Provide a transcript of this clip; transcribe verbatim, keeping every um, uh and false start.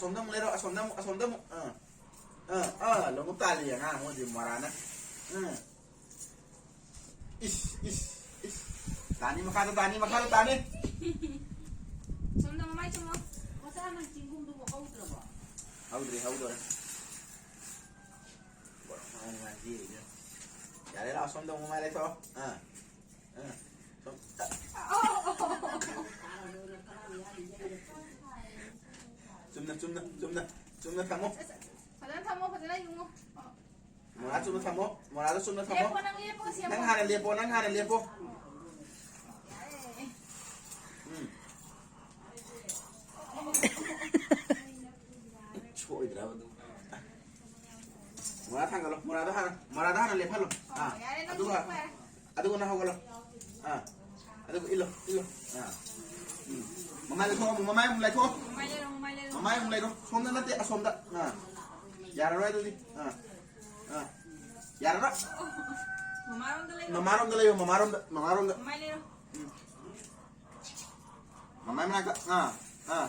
ꯑꯁꯣꯝꯗ ꯑꯃꯨꯛ ꯂꯩꯔꯣ, ꯑꯁꯣꯝꯗ ꯑꯃꯨꯛ, ꯑꯁꯣꯝꯗ ꯑꯃꯨꯛ, ꯑꯥ, ꯑꯥ, ꯑꯥ, ꯂꯣꯡꯎꯞ ꯇꯥꯜꯂꯤ ꯑꯉꯥꯡ ꯑꯃꯗꯤ ꯃꯣꯔꯥꯅ, ꯎꯝ, ꯏꯁ, ꯏꯁ, ꯏꯁ, ꯇꯥꯅꯤ ꯃꯈꯥꯗ, ꯇꯥꯅꯤ ꯃꯈꯥꯗ, ꯇꯥꯅꯤ꯫ ꯁꯣꯝꯗ ꯃꯃꯥꯏ ꯆꯨꯝꯃꯣ꯫ ꯃꯆꯥ ꯅꯪ ꯆꯤꯡꯒꯨꯝꯗꯨꯕꯨ ꯍꯧꯗ꯭ꯔꯕꯣ? ꯍꯧꯗ꯭ꯔꯤ, ꯍꯧꯗꯣꯔꯦ꯫ ꯌꯥꯔꯦ, ꯂꯥꯛꯑꯣ, ꯁꯣꯝꯗ ꯑꯃꯨꯛ ꯃꯃꯥꯏ ꯂꯩꯊꯣꯛꯑꯣ꯫ ꯑꯥ, ꯑꯥ, ꯁꯣꯝ-, ꯆꯨꯝꯅ, ꯆꯨꯝꯅ, ꯆꯨꯝꯅ, ꯆꯨꯝꯅ ꯊꯝꯃꯣ꯫ ꯐꯖꯅ ꯊꯝꯃꯣ, ꯐꯖꯅ ꯌꯨꯡꯉꯨ꯫ ꯃꯣꯔꯥ ꯆꯨꯝꯅ ꯊꯝꯃꯣ, ꯃꯣꯔꯥꯗꯣ ꯆꯨꯝꯅ ꯊꯝꯃꯣ꯫ ꯂꯦꯞꯄꯣ, ꯅꯪ ꯂꯦꯞꯄꯣ, ꯁꯦꯝꯃꯣ꯫ ꯅꯪ ꯍꯥꯟꯅ ꯂꯦꯞꯄꯣ, ꯅꯪ ꯍꯥꯟꯅ ꯂꯦꯞꯄꯣ꯫ ꯎꯝ꯫ ꯁꯣꯏꯗ꯭ꯔꯕ ꯑꯗꯨ? ꯃꯣꯔꯥ ꯊꯥꯡꯒꯠꯂꯣ, ꯃꯣꯔꯥꯗꯣ ꯍꯥꯟꯅ, ꯃꯣꯔꯥꯗꯣ ꯍꯥꯟꯅ ꯂꯦꯞꯍꯜꯂꯣ꯫ ꯑꯥ, ꯌꯥꯔꯦ, ꯅꯪ ꯑꯗꯨꯒ ꯆꯠꯄ ꯌꯥꯔꯦ꯫ ꯑꯗꯨꯒ ꯅꯪ ꯍꯧꯒꯠꯂꯣ꯫ ꯑꯥ꯫ ꯑꯗꯨꯒ ꯏꯜꯂꯣ, ꯏꯜꯂꯣ꯫ ꯑꯥ꯫ ꯎꯝ꯫ ꯃꯃꯥꯏ ꯂꯩꯊꯣꯛꯑꯣ, ꯃꯃꯥꯏ ꯑꯃꯨꯛ ꯂꯩꯊꯣꯛꯑꯣ꯫ ꯃꯃꯥꯏ ꯂꯩꯔꯣ, ꯃꯃꯥꯏ ꯂꯩꯔꯣ꯫ ꯃꯃꯥꯏ ꯑꯃꯨꯛ ꯂꯩꯔꯣ꯫ ꯁꯣꯝꯗ ꯅꯠꯇꯦ, ꯑꯁꯣꯝꯗ꯫ ꯑꯥ꯫ ꯌꯥꯔꯔꯣꯏ ꯑꯗꯨꯗꯤ꯫ ꯑꯥ꯫ ꯑꯥ꯫ ꯌꯥꯔꯔꯣꯏ꯫ ꯃꯃꯥꯔꯣꯝꯗ ꯂꯩꯔꯣ꯫ ꯃꯃꯥꯔꯣꯝꯗ ꯂꯩꯌꯣ, ꯃꯃꯥꯔꯣꯝꯗ, ꯃꯃꯥꯔꯣꯝꯗ꯫ ꯃꯃꯥꯏ ꯂꯩꯔꯣ꯫ ꯎꯝ꯫ ꯃꯃꯥꯏ ꯃꯅꯥꯛꯇ꯫ ꯑꯥ꯫ ꯑꯥ꯫